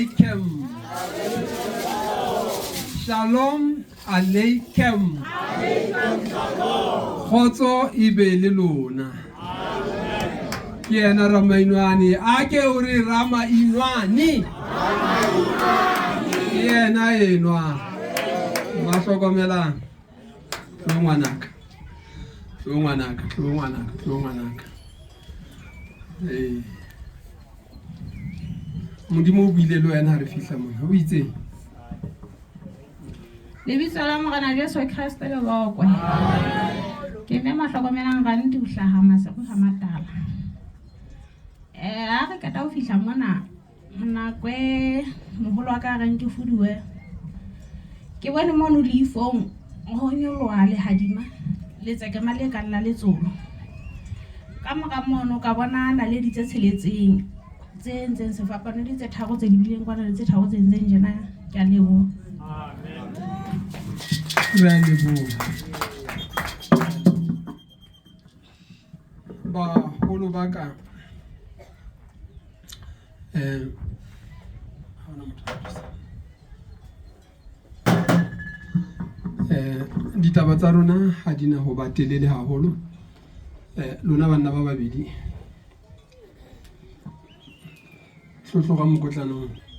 Aleikum. Shalom Aleikum. Kgotso e be le lona. Ke yena Ramainwane. A ke o re Ramainwane. Ke yena enwa. Ba hlokomelang. Tlo ngwanaka. Tlo ngwanaka, tlo ngwanaka, tlo ngwanaka. Ee. Modimo o buile le wena ha re fihla mona. O itseng? Lebitso la Morena Jesu Kreste le bokwe. Ke mme Mahlokomelang Ranti ho hlaha Maseru ha Matala. Eh ha re qeta ho fihla mona nako e moholo wa ka a reng ke fuduwe. Ke bone mono leifong ho nyoloha lehadima letsekema le kang la letsolo. Ka mora mono ka bona naledi tse tsheletseng tse entseng sefapano le tse tharo tse dibileng kwana le tse tharo tse entseng jena. Ke a leboha. Re a leboha. Baholo ba ka eh ha hona motho a thusang. Eh ditaba tsa rona ha di na ho ba telele haholo. Eh lona banna ba babedi hlohlora mokotlanong.